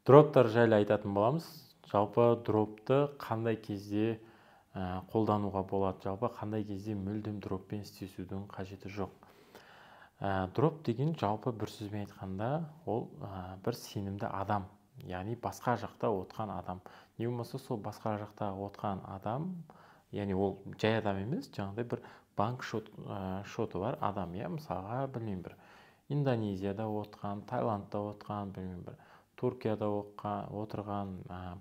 Дроптар жайлы айтатын боламыз. Жалпы дропты қандай кезде қолдануға болады, жалпы қандай кезде мүлдем дроппен істесудің қажеті жоқ. Дроп деген жалпы бір сөзбен айтқанда ол бір сенімді адам, яғни басқа жақта отқан адам. Не болмаса сол басқа жақта отқан адам, яғни ол жай адам емес, жаңағыдай бір банк шоты бар адам, иә, мысалға, білмеймін, бір Индонезияда отқан, Таиландта отқан, білмеймін, бір Түркияда отырған,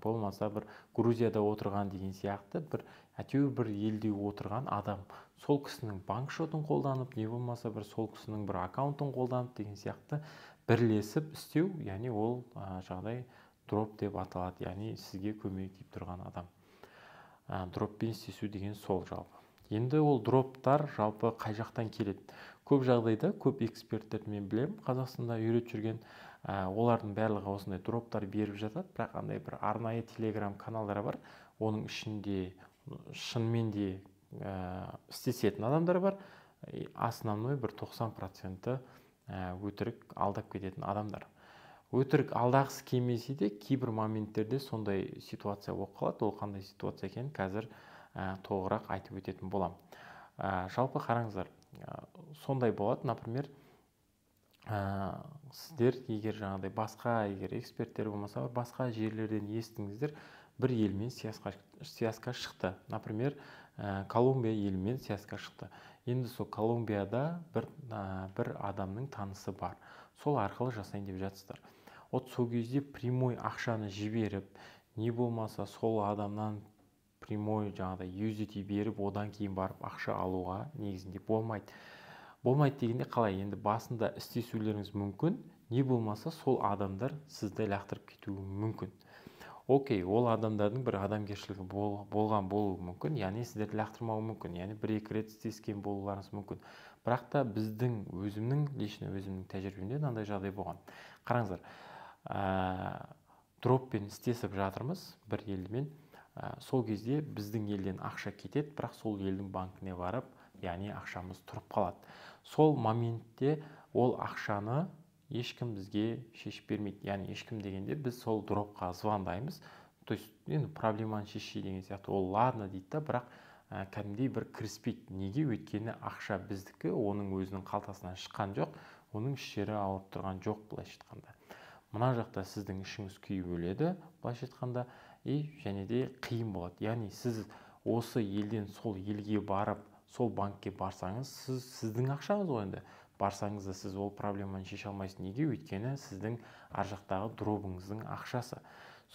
болмаса бір Грузияда отырған деген сияқты бір әйтеуір бір елде отырған адам. Сол кісінің банк шотын қолданып, не болмаса бір сол кісінің бір аккаунтын қолданып деген сияқты бірлесіп істеу, яғни ол жағдай дроп деп аталады, яғни сізге көмек тиіп тұрған адам. Дроппен істесу деген сол жалпы. Енді ол дроптар жалпы қай жақтан келеді? Көп жағдайда көп эксперттерді мен білемін, Қазақстанда үйретіп жүрген, олардың барлығы осындай дроптар беріп жатады, бірақ андай бір арнайы телеграм каналдары бар, оның ішінде шынымен де істесетін адамдар бар, основной бір 90%-і өтірік алдап кететін адамдар. Өтірік алдағысы келмесе де кейбір моменттерде сондай ситуация болып қалады. Ол қандай ситуация екенін қазір толығырақ айтып өтетін боламын. Жалпы қараңыздар, сондай болады, например, сіздер егер жаңағыдай басқа егер эксперттер болмаса басқа жерлерден естіңіздер, бір елмен связка шықты, например, Колумбия елімен связка шықты. Енді сол Колумбияда бір адамның танысы бар, сол арқылы жасайын деп жатсыздар. Вот сол кезде прямой ақшаны жіберіп, не болмаса сол адамнан прямой жаңағыдай USDT беріп, одан кейін барып ақша алуға негізінде болмайды. Болмайды дегенде қалай? Енді басында істесулеріңіз мүмкін, не болмаса сол адамдар сізді лақтырып кетуі мүмкін. Окей, ол адамдардың бір адамгершілігі болған болуы мүмкін, яғни сіздерді лақтырмауы мүмкін, яғни бір-екі рет істескен болуларыңыз мүмкін. Бірақ та біздің өзімнің, лично өзімнің тәжірибемде мынандай жағдай болған. Қараңыздар, дроппен істесіп жатырмыз бір елмен, сол кезде біздің елден ақша кетеді, бірақ сол елдің банкіне барып, яғни ақшамыз тұрып қалады. Сол моментте ол ақшаны ешкім бізге шешіп бермейді. Яғни ешкім дегенде біз сол дропқа звондаймыз, то есть енді проблеманы шешші деген сияқты, ол ладно дейді да, бірақ кәдімгідей бір кіріспейді. Неге? Өйткені ақша біздікі, оның өзінің қалтасынан шыққан жоқ, оның іш жері ауырып тұрған жоқ, былайша айтқанда. Мына жақта сіздің ішіңіз күйіп өледі, былайша айтқанда, и және де қиын болады. Яғни сіз осы елден сол елге барып, сол банкке барсаңыз, сіздің ақшаңыз ғой енді. Барсаңыз да сіз ол проблеманы шеше алмайсыз. Неге? Өйткені сіздің ар жақтағы дробыңыздың ақшасы.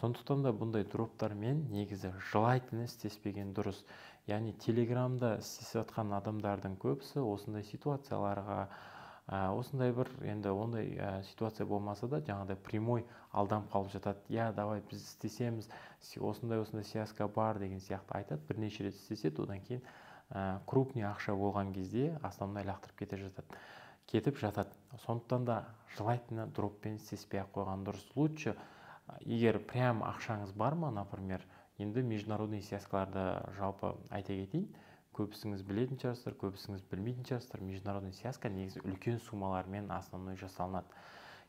Сондықтан да бұндай дроптармен негізі желательно істеспеген дұрыс. Яғни телеграмда істесіп жатқан адамдардың көбісі осындай ситуацияларға, осындай бір енді ондай ситуация болмаса да жаңағыдай прямой алданып қалып жатады. Я, давай біз істесеміз, осындай осындай связка бар деген сияқты айтады, бірнеше рет істеседі, одан кейін крупный ақша болған кезде основной лақтырып кете жатады. Кетіп жатады. Сондықтан да желательно дроппен істеспей ақ қойған дұрыс. Лучше егер прям ақшаңыз бар ма, например, енді международный связкаларды жалпы айта кетейін, көбісіңіз білетін шығарсыздар, көбісіңіз білмейтін шығарсыздар, международный связка негізі үлкен суммалармен основной жасалынады.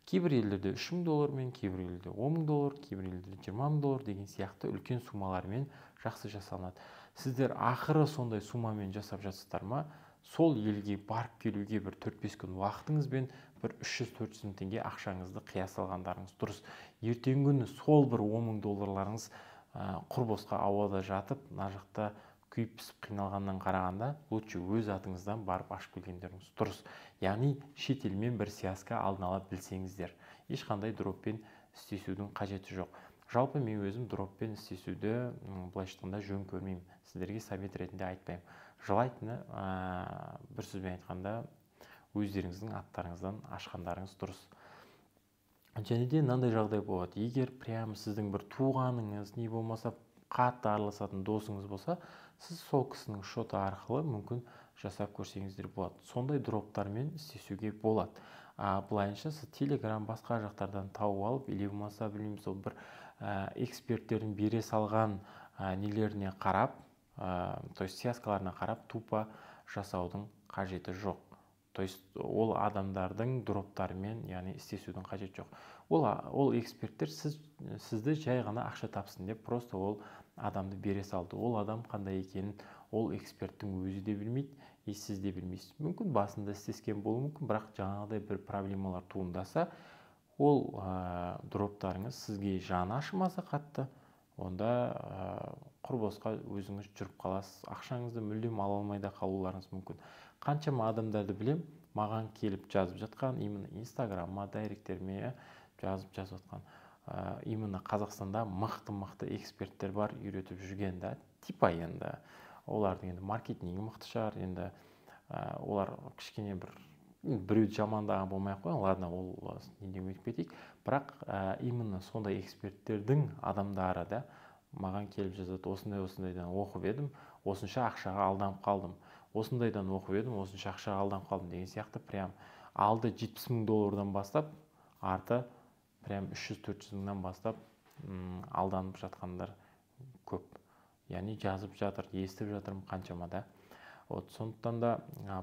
Кейбір елдерде 3000 доллармен, кейбір елдерде 10 000 доллар, кейбір елдерде 20 000 доллар деген сияқты үлкен суммалармен жақсы жасалынады. Сіздер ақыры сондай суммамен жасап жатсыздар ма, сол елге барып келуге бір 4-5 күн уақытыңызбен бір 300-400 мың теңге ақшаңызды қия салғандарыңыз дұрыс. Ертеңгі күні сол бір 10 мың долларларыңыз құр босқа ауада жатып, мына жақта күйіп пісіп қиналғаннан қарағанда лучше өз атыңыздан барып ашып келгендеріңіз дұрыс. Яғни шетелмен бір связка алдын ала білсеңіздер, ешқандай дроппен істесудің қажеті жоқ. Жалпы мен өзім дроппен істесуді былайша айтқанда жөн көрмеймін, сіздерге совет ретінде айтпаймын. Желательно, бір сөзбен айтқанда, өздеріңіздің аттарыңыздан ашқандарыңыз дұрыс. Және де мынандай жағдай болады: егер прямо сіздің бір туғаныңыз, не болмаса қатты араласатын досыңыз болса, сіз сол кісінің шоты арқылы мүмкін жасап көрсеңіздер болады. Сондай дроптармен істесуге болады. Былайынша сіз телеграм басқа жақтардан тауып алып, или болмаса білмеймін, сол бір эксперттердің бере салған нелеріне қарап, то есть связкаларына қарап тупо жасаудың қажеті жоқ. То есть ол адамдардың дроптарымен, яғни істесудің қажеті жоқ. Ол эксперттер сізді жай ғана ақша тапсын деп просто ол адамды бере салды. Ол адам қандай екенін ол эксперттің өзі де білмейді, и сіз де білмейсіз. Мүмкін басында істескен болуы мүмкін, бірақ жаңағыдай бір проблемалар туындаса, ол дроптарыңыз сізге жаны ашымаса қатты, онда құр босқа өзіңіз жүріп қаласыз, ақшаңызды мүлдем ала алмай да қалуларыңыз мүмкін. Қаншама адамдарды білем, маған келіп жазып жатқан, именно Инстаграмма, директтеріме жазып жатқан, именно Қазақстанда мықты-мықты эксперттер бар, үйретіп жүрген да, типа енді олардың енді маркетингі мықты шығар, енді олар кішкене бір біреуді жамандаған болмай ақ қояйын, ладно, ол неден өтіп кетейік. Бірақ именно сондай эксперттердің адамдары да маған келіп жазады: осындай осындайдан оқып едім, осынша ақшаға алданып қалдым, осындайдан оқып едім, осынша ақшаға алданып қалдым деген сияқты. Прям алды 70 мың доллардан бастап, арты прям 300-400 мыңнан бастап алданып жатқандар көп. Яғни жазып жатыр, естіп жатырмын қаншама да. Вот сондықтан да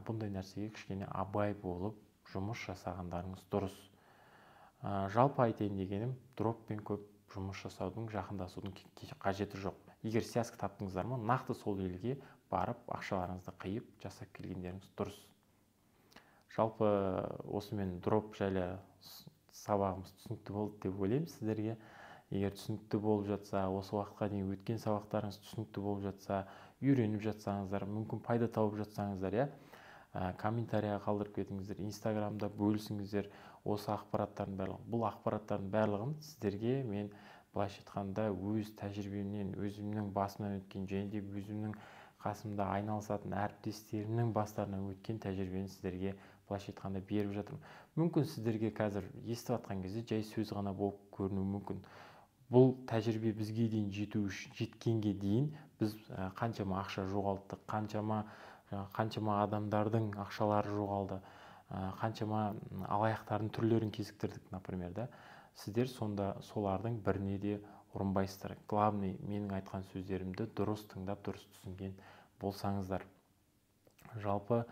бұндай нәрсеге кішкене абай болып жұмыс жасағандарыңыз дұрыс. Жалпы айтайын дегенім, дроппен көп жұмыс жасаудың, жақындасудың қажеті жоқ. Егер связка таптыңыздар ма, нақты сол елге барып ақшаларыңызды қиып жасап келгендеріңіз дұрыс. Жалпы осымен дроп жайлы сабағымыз түсінікті болды деп ойлаймын сіздерге. Егер түсінікті болып жатса, осы уақытқа дейін өткен сабақтарыңыз түсінікті болып жатса, үйреніп жатсаңыздар, мүмкін пайда тауып жатсаңыздар, иә, комментарияға қалдырып кетіңіздер, Инстаграмда бөлісіңіздер осы ақпараттардың барлығын. Бұл ақпараттардың барлығын сіздерге мен былайша айтқанда өз тәжірибемнен, өзімнің басымнан өткен және де өзімнің қасымда айналысатын әріптестерімнің бастарынан өткен тәжірибені сіздерге былайша айтқанда беріп жатырмын. Мүмкін сіздерге қазір естіп жатқан кезде жай сөз ғана болып көрінуі мүмкін. Бұл тәжірибе бізге дейін жету үшін, жеткенге дейін біз қаншама ақша жоғалттық, қаншама адамдардың ақшалары жоғалды, қаншама алаяқтардың түрлерін кезіктірдік, например, да. Сіздер сонда солардың біріне де ұрынбайсыздар. Главный, менің айтқан сөздерімді дұрыс тыңдап, дұрыс түсінген болсаңыздар. Жалпы,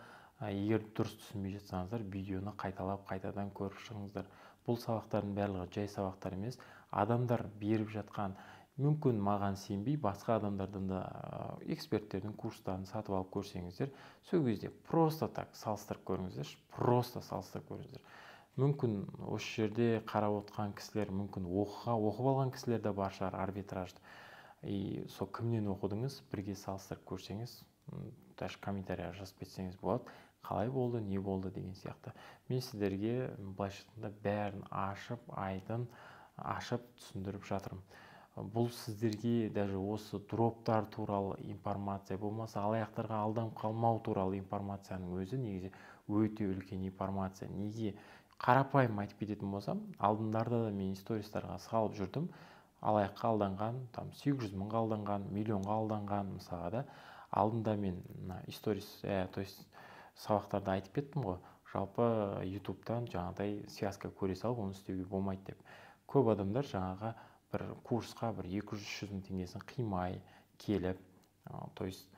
егер дұрыс түсінбей жатсаңыздар, видеоны қайталап, қайтадан көріп шығыңыздар. Бұл сабақтардың барлығы жай сабақтар емес. Адамдар беріп жатқан, мүмкін маған сенбей, басқа адамдардан да эксперттердің курстарын сатып алып көрсеңіздер, сол кезде просто так салыстырып көріңіздерші, просто салыстырып көріңіздер. Мүмкін осы жерде қарап отқан кісілер, мүмкін оқып алған кісілер де бар шығар арбитражды. И сол кімнен оқыдыңыз, бірге салыстырып көрсеңіз, даже комментарияға жазып кетсеңіз болады, қалай болды, не болды деген сияқты. Мен сіздерге былайша айтқанда бәрін ашып, айдын ашып түсіндіріп жатырмын. Бұл сіздерге даже осы дроптар туралы информация, болмаса алаяқтарға алданып қалмау туралы информацияның өзі негізі өте үлкен информация. Неге? Қарапайым айтып кететін болсам, алдындарда да мен стористарға салып жүрдім. Алаяққа алданған, там 800 мыңға алданған, миллионға алданған мысалға да. Алдында мен сторис, то есть сабақтарда айтып кеттім ғой, жалпы ютубтан жаңағыдай связка көре салып оны істеуге болмайды деп. Көп адамдар жаңағы бір курсқа бір 200-300 мың теңгесін қимай келіп, то есть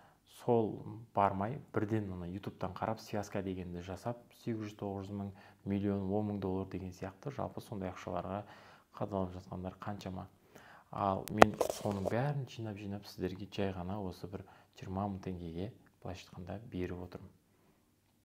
сол бармай бірден ана ютубтан қарап связка дегенді жасап 800-900 мың, миллион, 10 мың доллар деген сияқты жалпы сондай ақшаларға қадалып жатқандар қаншама. Ал мен соның бәрін жинап-жинап сіздерге жай ғана осы бір 20 мың теңгеге былайша айтқанда беріп отырмын.